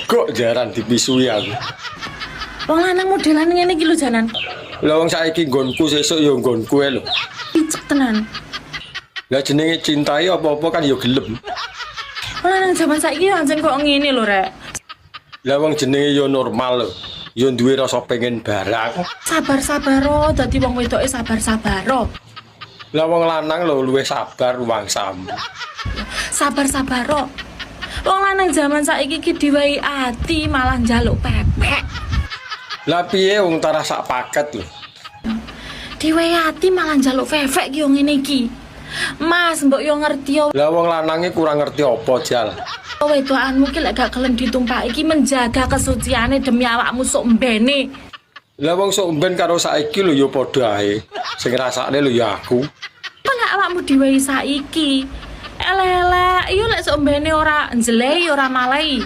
Kok jaran dipisui aku. Wong lanang modelan ngene iki lho janan. Lah wong saiki nggonku, sesuk ya nggonku ae lho. Picek tenan. Lah jenenge cintai apa-apa kan ya gelem. Wong lanang jaman saiki ancen kok ngene lho, Rek. Lah wong jenenge ya normal lho. Ya duwe rasa pengen barang. Sabar-sabaro dadi wong wedoke, sabar-sabaro. Lah wong lanang lho luwih sabar wangsamu. Sabar-sabaro. Wong lanang jaman saiki ki diwehi ati malah njaluk pepek. Lah piye, wong tarah sak paket lho. Diwehi ati malah njaluk pepek ki yo ngene iki. Mas, mbok yo ngerti yo. Lah wong lanange kurang ngerti apa, jal? Wedokanmu ki lek gak gelem ditumpaki iki menjaga kesuciane demi awakmu sok mbene. Lah wong sok mben karo saiki lho ya padha ae. Sing ngrasakne lho ya aku. Apa lek awakmu diwehi saiki? Elek-elek, iya lek sok mbene ora njelehi, ora malai.